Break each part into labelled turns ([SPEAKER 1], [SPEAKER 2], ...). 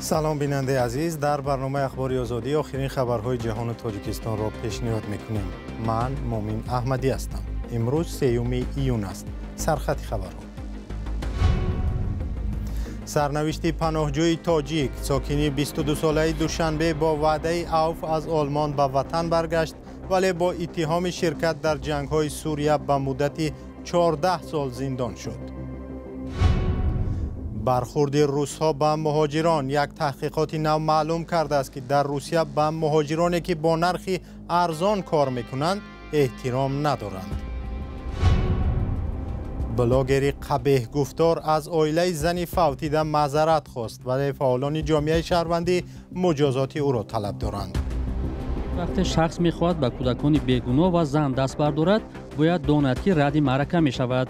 [SPEAKER 1] Салом, бинандаи азиз. Дар барномаи Ахбори Озодӣ охирин хабарҳои ҷаҳону Тоҷикистонро пешниҳод мекунем. Ман Мумин Аҳмадӣ ҳастам. Имрӯз 3 июн аст. Сархати хабарҳо. Сарнавишти паноҳҷӯи тоҷик, сокини 22-солаи Душанбе бо ваъдаи авф аз Олмон ба ватан баргашт, вале бо иттиҳоми ширкат дар ҷангҳои Сурия ба муддати 14 сол зиндон шуд. Бархурди русҳо ба муҳоҷирон. Як таҳқиқоти нав маълум кардааст, ки дар Русия ба муҳоҷироне, ки бо нархи арзон кор мекунанд, эҳтиром надоранд. Блогери қабеҳгуфтор аз оилаи зани фавтида маъзарат хост, вале фаъолони ҷомеаи шаҳрвандӣ муҷозоти ӯро талаб доранд.
[SPEAKER 2] Вақте шахс мехоҳад ба кӯдакони бегуноҳ ва зан даст бардорад, бояд донад, ки радди маърака мешавад.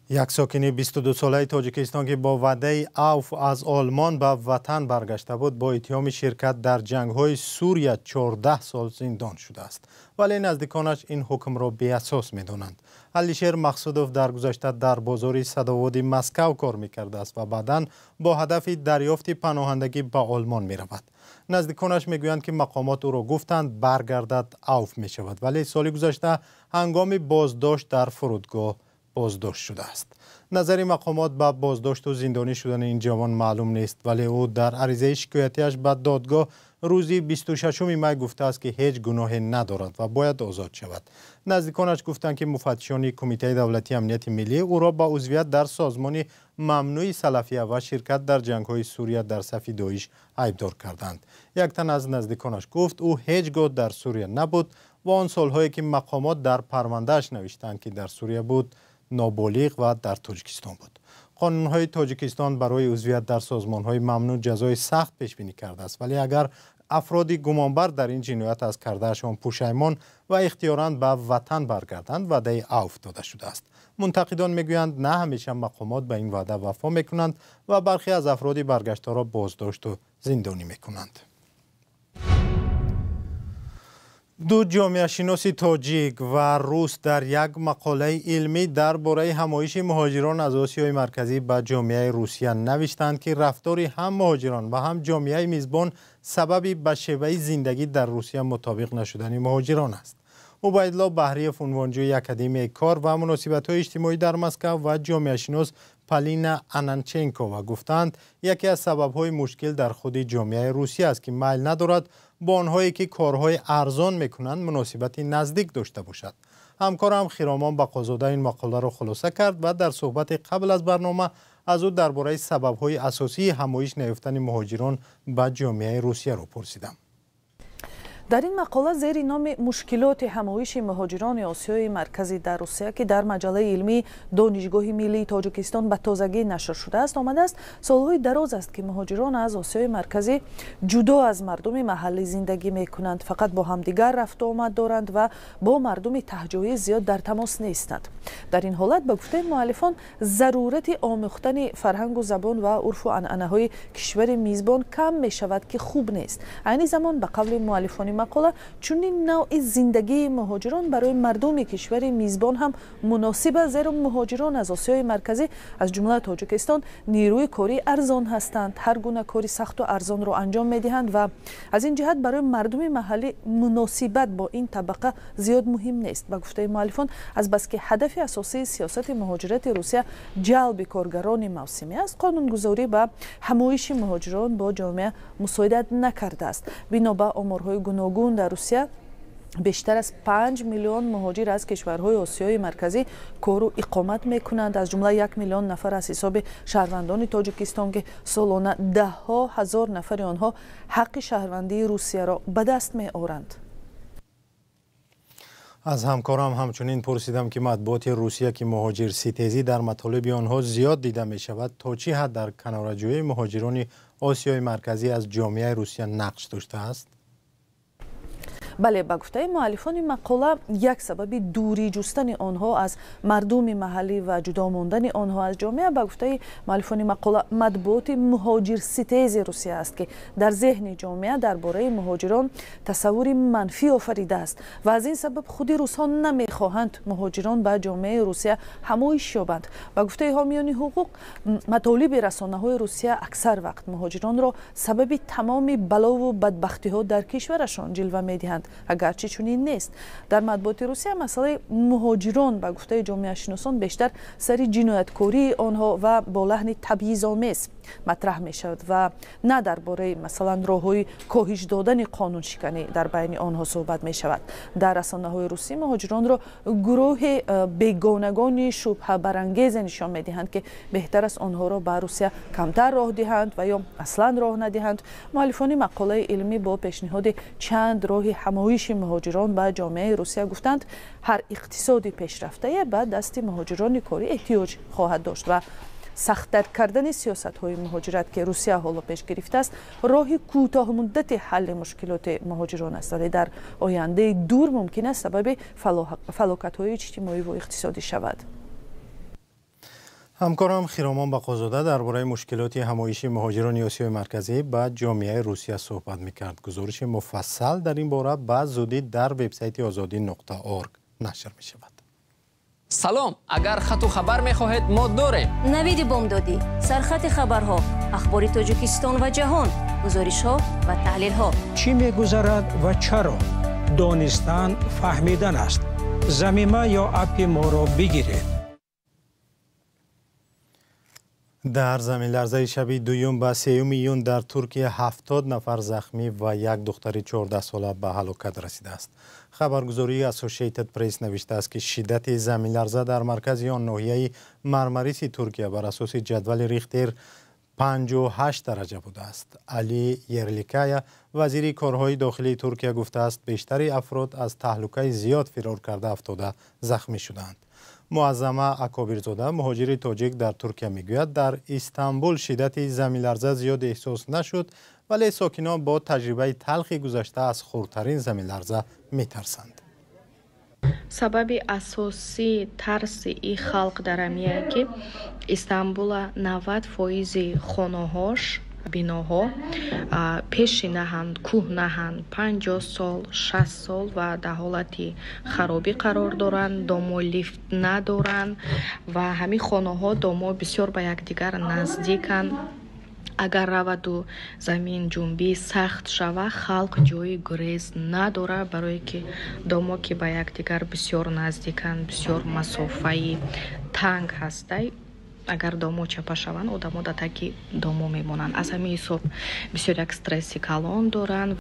[SPEAKER 1] Як сокини 22-солаи Тоҷикистон, ки бо ваъдаи авф аз Олмон ба ватан баргашта буд, бо иттиҳоми ширкат дар ҷангҳои Сурия 14 сол зиндон шудааст. Вале наздиконаш ин ҳукмро беасос медонанд. Алишер Мақсудов дар гузашта дар бозори Садоводи Москав кор мекардааст ва баъдан бо ҳадафи дарёфти паноҳандагӣ ба Олмон меравад. Наздиконаш мегӯянд, ки мақомот ӯро гуфтанд баргардад, авф мешавад, вале соли гузашта ҳангоми боздошт дар фурудгоҳ боздошт шудааст. Назари мақомот ба боздошту зиндонӣ шудани ин ҷавон маълум нест, вале ӯ дар аризаи шикоятиаш ба додгоҳ рӯзи 26 май гуфтааст, ки ҳеҷ гуноҳе надорад ва бояд озод шавад. Наздиконаш гуфтанд, ки муфаттишони Кумитаи давлатии амнияти миллӣ ӯро ба узвият дар созмони мамнӯи Салафия ва ширкат дар ҷангҳои Сурия дар сафи Доиш айбдор карданд. Як тан аз наздиконаш гуфт, ӯ ҳеҷ гоҳ дар Сурия набуд ва он солҳое, ки мақомот дар парвандааш навиштанд, ки дар Сурия буд, ноболиғ ва дар Тоҷикистон буд. Қонунҳои Тоҷикистон барои узвият дар созмонҳои мамнӯъ ҷазои сахт пешбинӣ кардааст, вале агар афроди гумонбар дар ин ҷиноят аз кардаашон пушаймон ва ихтиёран ба ватан баргарданд, ваъдаи авф дода шудааст. Мунтақидон мегӯянд, на ҳамеша мақомот ба ин ваъда вафо мекунанд ва бархе аз афроди баргаштаро боздошту зиндонӣ мекунанд. Ду ҷомеашиноси тоҷик ва рус дар як мақолаи илмӣ дар бораи ҳамоиши муҳоҷирон аз Осиёи Марказӣ ба ҷомеаи Русия навиштанд, ки рафтори ҳам муҳоҷирон ва ҳам ҷомеаи мизбон сабаби ба шеваи зиндагӣ дар Русия мутобиқ нашудани муҳоҷирон аст. Убайдулло Баҳриев, унвонҷӯи Академияи кор ва муносибатҳои иҷтимоӣ дар Москав, ва ҷомеашинос Полина Ананченкова гуфтанд, яке аз сабабҳои мушкил дар худи ҷомеаи Русия аст, ки майл надорад бо онҳое, ки корҳои арзон мекунанд, муносибати наздик дошта бошад. Ҳамкорам Хиромон Бақозода ин мақоларо хулоса кард ва дар суҳбати қабл аз барнома аз ӯ дар бораи сабабҳои асосии ҳамоиш наёфтани муҳоҷирон ба ҷомеаи Русияро пурсидам.
[SPEAKER 3] Дар ин мақола зери номи «Мушкилоти ҳамоиши муҳоҷирони Осиёи Марказӣ дар Русия», ки дар маҷаллаи илмии Донишгоҳи миллии Тоҷикистон ба тозагӣ нашр шудааст, омадааст: солҳои дароз аст, ки муҳоҷирон аз Осиёи Марказӣ ҷудо аз мардуми маҳаллӣ зиндагӣ мекунанд, фақат бо ҳамдигар рафту омад доранд ва бо мардуми таҳҷоӣ зиёд дар тамос нестанд. Дар ин ҳолат, ба гуфтаи муаллифон, зарурати омӯхтани фарҳангу забон ва урфу анъанаҳои кишвари мизбон кам мешавад, ки хуб нест. Айни замон, ба қавли муаллифони мақола, чунин навъи зиндагии муҳоҷирон барои мардуми кишвари мизбон ҳам муносиб аст, зеро муҳоҷирон аз Осиёи Марказӣ, аз ҷумла Тоҷикистон, нерӯи кории арзон ҳастанд, ҳар гуна кори сахту арзонро анҷом медиҳанд ва аз ин ҷиҳат барои мардуми маҳаллӣ муносибат бо ин табақа зиёд муҳим нест. Ба гуфтаи муаллифон, азбаски ҳадафи асосии сиёсати муҳоҷирати Русия ҷалби коргарони мавсимӣ аст, қонунгузорӣ ба ҳамоиши муҳоҷирон бо ҷомеа мусоидат накардааст. Бино ба оморҳои гуногун, дар Русия бештар аз 5 миллион муҳоҷир аз кишварҳои Осиёи Марказӣ кору иқомат мекунанд, аз ҷумла 1 миллион нафар аз ҳисоби шаҳрвандони Тоҷикистон, ки солона даҳҳо ҳазор нафари онҳо ҳаққи шаҳрвандии Русияро ба даст меоранд.
[SPEAKER 1] Аз ҳамкорам ҳамчунин пурсидам, ки матбуоти Русия, ки муҳоҷирситезӣ дар матолиби онҳо зиёд дида мешавад, то чӣ ҳад дар канораҷӯии муҳоҷирони Осиёи Марказӣ аз ҷомеаи Русия нақш доштааст.
[SPEAKER 3] Бале, ба гуфтаи муаллифони мақола, як сабаби дурӣ ҷустани онҳо аз мардуми маҳаллӣ ва ҷудо мондани онҳо аз ҷомеа, ба гуфтаи муаллифони мақола, матбуоти муҳоҷирситези Русия аст, ки дар зеҳни ҷомеа дар бораи муҳоҷирон тасаввури манфӣ офаридааст ва аз ин сабаб худи русҳо намехоҳанд муҳоҷирон ба ҷомеаи Русия ҳамоиш ёбанд. Ба гуфтаи ҳомиёни ҳуқуқ, матолиби расонаҳои Русия аксар вақт муҳоҷиронро сабаби тамоми балову бадбахтиҳо дар кишварашон ҷилва медиҳанд, агарчи чунин нест. Дар матбуоти Русия масъалаи муҳоҷирон, ба гуфтаи ҷомеашиносон, бештар сари ҷинояткории онҳо ва бо лаҳни табъизомез матраҳ мешавад ва на дар бораи, масалан, роҳҳои коҳиш додани қонуншиканӣ дар байни онҳо суҳбат мешавад. Дар расонаҳои русӣ муҳоҷиронро гурӯҳи бегонагони шубҳабарангезе нишон медиҳанд, ки беҳтар аст онҳоро ба Русия камтар роҳ диҳанд ва ё аслан роҳ надиҳанд. Муаллифони мақолаи илмӣ бо пешниҳоди чанд роҳи ҳамоиши муҳоҷирон ба ҷомеаи Русия гуфтанд, ҳар иқтисоди пешрафтае ба дасти муҳоҷирони корӣ эҳтиёҷ хоҳад дошт ва сахттар кардани сиёсатҳои муҳоҷират, ки Русия ҳоло пеш гирифтааст, роҳи кӯтоҳмуддати ҳалли мушкилоти муҳоҷирон аст, вале дар ояндаи дур мумкин аст сабаби фалокатҳои иҷтимоӣ ва иқтисодӣ шавад.
[SPEAKER 1] Ҳамкорам Хиромон Бақозода дар бораи мушкилоти ҳамоиши муҳоҷирони Осиёи Марказӣ ба ҷомеаи Русия суҳбат мекард. Гузориши муфассал дар ин бора ба зудӣ дар вебсайти озодӣ.орг нашр мешавад.
[SPEAKER 4] Салом, агар хату хабар мехоҳед, мо дорем.
[SPEAKER 5] Навиди бомдодӣ, сархати хабарҳо, ахбори Тоҷикистон ва ҷаҳон, гузоришҳо ва таҳлилҳо.
[SPEAKER 6] Чӣ мегузарад ва чаро? Донистан фаҳмидан аст. Замима ё аппи моро бигиред.
[SPEAKER 1] Дар заминларзаи шаби дуюм ба 3 июн дар Туркия 70 нафар захмӣ ва як духтари 14сола ба ҳалокат расидааст. Хабаргузории Associated Press навиштааст, ки шиддати заминларза дар маркази он ноҳияи Мармариси Туркия бар асоси ҷадвали Рихтер 5,8 дараҷа будааст. Али Ерликая, вазири корҳои дохилии Туркия, гуфтааст, бештари афрод аз таҳлукаи зиёд фирор карда афтода захмӣ шудаанд. Муаззама Акобирзода, муҳоҷири тоҷик дар Туркия, мегӯяд, дар Истанбул шиддати заминларза зиёд эҳсос нашуд, вале сокинон бо таҷрибаи талхи гузашта аз хурдтарин заминларза метарсанд.
[SPEAKER 7] Сабаби асосии тарси и халқ дар амия, ки Истанбула 90% хонаҳош, биноҳо пеши наҳанд, кӯҳ наҳанд, 50 сол, 60 сол ва дар ҳолати харобӣ қарор доранд, домо лифт надоранд ва ҳамин хонаҳо, домо бисёр ба якдигар наздиканд. Агар раваду замин ҷунбӣ сахт шава, халқ ҷои гурез надорад, барое ки домо ки ба якдигар бисёр наздиканд, бисёр масофаи танг ҳастай. Агар домо чапа шаванд, одамо дар таги домо мемонанд. Аз ҳамин ҳисоб бисёр як стресси калон доранд.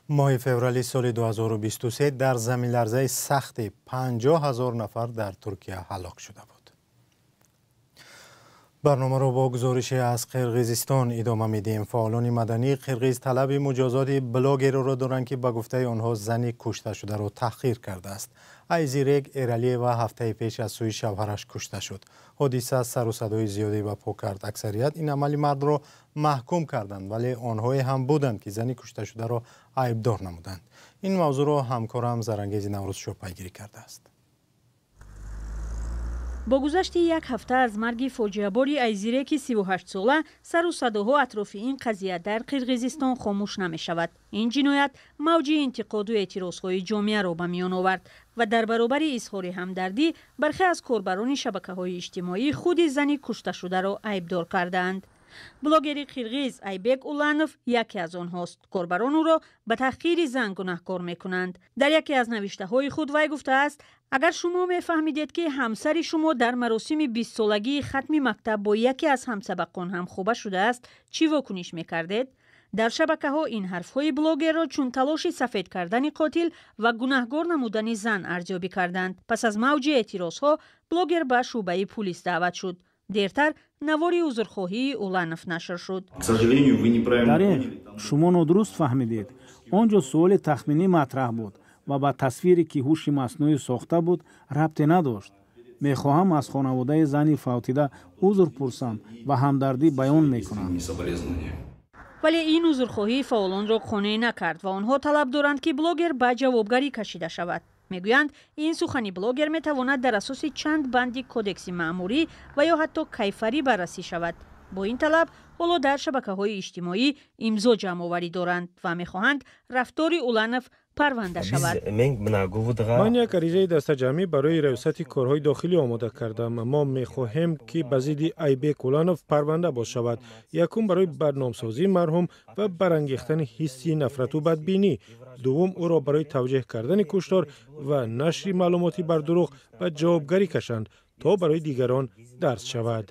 [SPEAKER 1] Моҳи феврали соли 2023 дар заминларзаи сахти 50 ҳазор нафар дар Туркия ҳалок шуда буд. Барномаро бо гузорише аз Қирғизистон идома медиҳем. Фаъолони мадании қирғиз талаби муҷозоти блогерро доранд, ки ба гуфтаи онҳо зани кушташударо таҳқир кардааст. Айзирек Эралиева ҳафтаи пеш аз сӯи шавҳараш кушта шуд. Ҳодиса сару садои зиёде ба по кард. Аксарият ин амали мардро маҳкум карданд, вале онҳое ҳам буданд, ки зани кушташударо айбдор намуданд. Ин мавзӯъро ҳамкорам Зарангези Наврӯзшоҳ пайгирӣ кардааст.
[SPEAKER 8] Бо гузашти як ҳафта аз марги фоҷиабори Айзиреки 38сола, сару садоҳо атрофи ин қазия дар Қирғизистон хомӯш намешавад. Ин ҷиноят мавҷи интиқоду эътирозҳои ҷомеаро ба миён овард ва дар баробари изҳори ҳамдардӣ бархе аз корбарони шабакаҳои иҷтимоӣ худи зани кушташударо айбдор кардаанд. Блогери қирғиз Айбек Уланов яке аз онҳост. Корбарон ӯро ба таҳқири зан гунаҳкор мекунанд. Дар яке аз навиштаҳои худ вай гуфтааст, агар шумо мефаҳмидед, ки ҳамсари шумо дар маросими 20солагии хатми мактаб бо яке аз ҳамсабақон ҳамхоба шудааст, чӣ вокуниш мекардед? Дар шабакаҳо ин ҳарфҳои блогерро чун талоши сафед кардани қотил ва гунаҳгор намудани зан арзёбӣ карданд. Пас аз мавҷи эътирозҳо блогер ба шӯъбаи пулис даъват шуд. Дертар навори узрхоҳии Уланов нашр шуд.
[SPEAKER 9] Дареғ, шумо нодуруст фаҳмидед. Он ҷо суоли тахминӣ матраҳ буд ва ба тасвире, ки ҳуши маснӯӣ сохта буд, рабте надошт. Мехоҳам аз хонаводаи зани фавтида узр пурсам ва ҳамдардӣ баён мекунам.
[SPEAKER 8] Вале ин узрхоҳӣ фаъолонро қонеъ накард ва онҳо талаб доранд, ки блогер ба ҷавобгарӣ кашида шавад. Мегӯянд, ин сухани блогер метавонад дар асоси чанд банди кодекси маъмурӣ ва ё ҳатто кайфарӣ баррасӣ шавад. Бо ин талаб ҳоло дар шабакаҳои иҷтимоӣ имзо ҷамъоварӣ доранд ва мехоҳанд рафтори Уланов парванда шавад.
[SPEAKER 10] Ман як аризаи дастаҷамъӣ барои раёсати корҳои дохилӣ омода кардам. Мо мехоҳем, ки ба зидди Айбек Уланов парванда боз шавад. Якум, барои барномсозии марҳум ва барангехтани ҳисси нафрату бадбинӣ. Дуввум, ӯро барои тавҷеҳ кардани куштор ва нашри маълумоти бардурӯғ ба ҷавобгарӣ кашанд, то барои дигарон дарс шавад.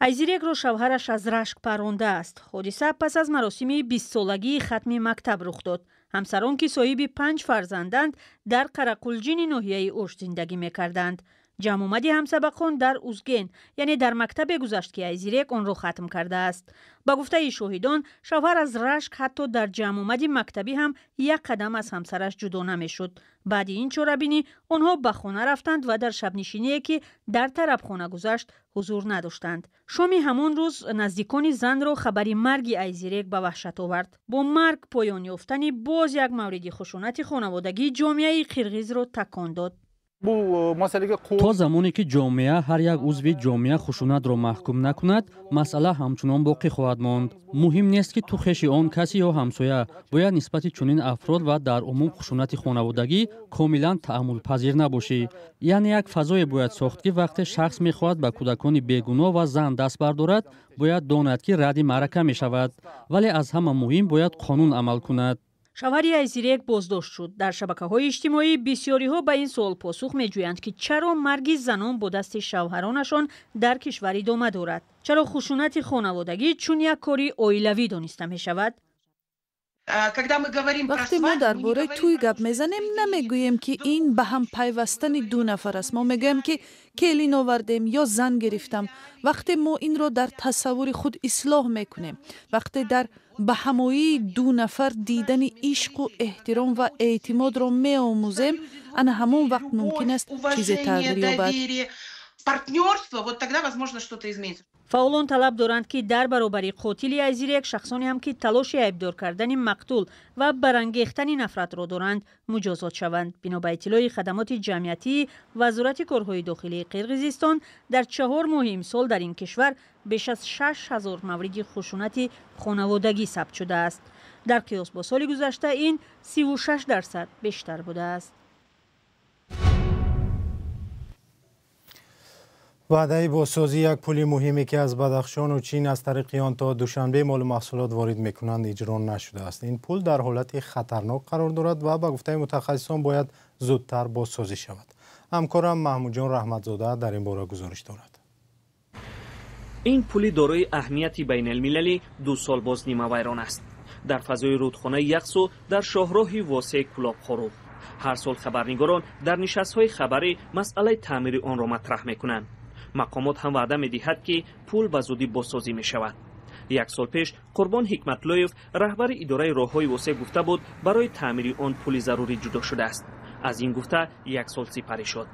[SPEAKER 8] Айзирекро шавҳараш аз рашк парондааст. Ҳодиса пас аз маросими 20-солагии хатми мактаб рух дод. Ҳамсарон, ки соҳиби 5 фарзанданд, дар Қарақулҷини ноҳияи Ош зиндагӣ мекарданд. Ҷамъомади ҳамсабақон дар Узген, яъне дар мактабе гузашт, ки Айзирек онро хатм кардааст. Ба гуфтаи шоҳидон, шавҳар аз рашк ҳатто дар ҷамъомади мактабӣ ҳам як қадам аз ҳамсараш ҷудо намешуд. Баъди ин чорабинӣ онҳо ба хона рафтанд ва дар шабнишиние, ки дар тарабхона гузашт, ҳузур надоштанд. Шоми ҳамон рӯз наздикони занро хабари марги Айзирек ба ваҳшат овард. Бо марг поён ёфтани боз як мавриди хушунати хонаводагӣ ҷомеаи қирғизро такон дод.
[SPEAKER 2] То замоне ки ҷомеа, ҳар як узви ҷомеа хушунатро маҳкум накунад, масъала ҳамчунон боқӣ хоҳад монд. Муҳим нест, ки ту хеши он касе ё ҳамсоя. Бояд нисбати чунин афрод ва дар умум хушунати хонаводагӣ комилан таъаммулпазир набошӣ. Яъне як фазое бояд сохт, ки вақте шахс мехоҳад ба кӯдакони бегуноҳ ва зан даст бардорад, бояд донад, ки радди маърака мешавад. Вале аз ҳама муҳим, бояд қонун амал кунад.
[SPEAKER 8] Шавҳари Айзирек боздошт шуд. Дар шабакаҳои иҷтимоӣ бисёриҳо ба ин суол посух меҷӯянд, ки чаро марги занон бо дасти шавҳаронашон дар кишвар идома дорад? Чаро хушунати хонаводагӣ чун як кори оилавӣ дониста мешавад?
[SPEAKER 3] Вақте мо дар бораи тӯй гап мезанем, намегӯем, ки ин ба ҳам пайвастани ду нафар аст. Мо мегӯем, ки келин овардем ё зан гирифтам. Вақте мо инро дар тасаввури худ ислоҳ мекунем, вақте дар ба ҳамоии ду нафар дидани ишқу эҳтиром ва эътимодро меомӯзем, ана ҳамон вақт мумкин аст чизе тағйир ёбад.
[SPEAKER 11] Партнерство, вот тогда, возможно, что-то изменится.
[SPEAKER 8] Фаъолон талаб доранд, ки дар баробари қотили Айзирек шахсоне ҳам, ки талоши айбдор кардани мақтул ва барангехтани нафратро доранд, муҷозот шаванд. Бино ба иттилои хадамоти ҷамъиятии Вазорати корҳои дохилии Қирғизистон, дар 4 моҳи имсол дар ин кишвар беш аз 6000 мавриди хушунати хонаводагӣ сабт шудааст. Дар қиёс бо соли гузашта ин 36% бештар будааст.
[SPEAKER 1] Ваъдаи бозсозии як пули муҳиме, ки аз Бадахшону Чин аз тариқи он то Душанбе молу маҳсулот ворид мекунанд, иҷро нашудааст. Ин пул дар ҳолати хатарнок қарор дорад ва ба гуфтаи мутахассисон бояд зудтар бозсозӣ шавад. Ҳамкорам Маҳмудҷон Раҳматзода дар ин бора гузориш дорад.
[SPEAKER 12] Ин пули дорои аҳамияти байналмилалӣ 2 сол боз нимавайрон аст. Дар фазои рудхонаи Яхсу, дар шоҳроҳи восеи Кулоб-Хоруғ. Ҳар сол хабарнигорон дар нишастҳои хабарӣ масъалаи таъмири онро матраҳ мекунанд. Мақомот ҳам ваъда медиҳад, ки пул ба зудӣ бозсозӣ мешавад. Як сол пеш Қурбон Ҳикматлоев, раҳбари идораи роҳҳои восеъ, гуфта буд, барои таъмири он пули зарурӣ ҷудо шудааст. Аз ин гуфта як сол сипарӣ шуд.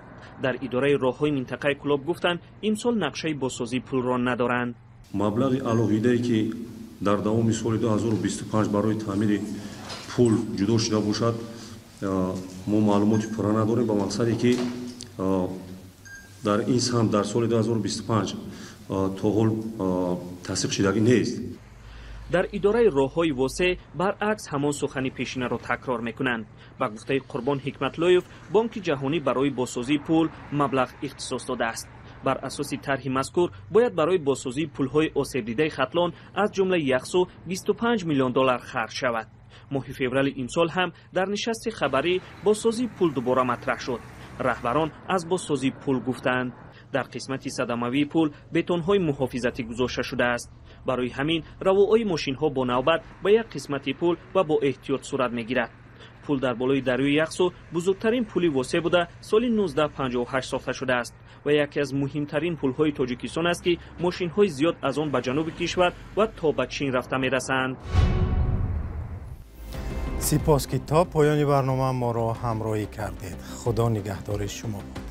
[SPEAKER 12] Дар идораи роҳҳои минтақаи Кулоб гуфтанд, имсол нақшаи бозсозии пулро надоранд.
[SPEAKER 13] Маблағи алоҳидае, ки дар давоми соли 2025 барои таъмири пул ҷудо шуда бошад, мо маълумоти пурра надорем, ба мақсаде ки дар ин самт дар соли 2025 то ҳол тасдиқ шудагӣ нест.
[SPEAKER 12] Дар идораи роҳҳои восеъ баръакс ҳамон сухани пешинаро такрор мекунанд. Ба гуфтаи Қурбон Ҳикматлоев, Бонки ҷаҳонӣ барои бозсозии пул маблағ ихтисос додааст. Бар асоси тарҳи мазкур бояд барои бозсозии пулҳои осебдидаи Хатлон, аз ҷумла Яхсу, 25 миллион доллар харҷ шавад. Моҳи феврали имсол ҳам дар нишасти хабарӣ бозсозии пул дубора матраҳ шуд. Раҳбарон аз бозсозии пул гуфтанд. Дар қисмати садамавии пул бетонҳои муҳофизатӣ гузошта шудааст. Барои ҳамин равоаи мошинҳо бо навбат ба як қисмати пул ва бо эҳтиёт сурат мегирад. Пул дар болои дарёи Яхсу бузургтарин пули восеъ буда, соли 1958 сохта шудааст ва яке аз муҳимтарин пулҳои Тоҷикистон аст, ки мошинҳои зиёд аз он ба ҷануби кишвар ва то ба Чин рафта мерасанд.
[SPEAKER 1] Сипос, ки то поёни барнома моро ҳамроҳӣ кардед. Худо нигаҳдори шумо бод.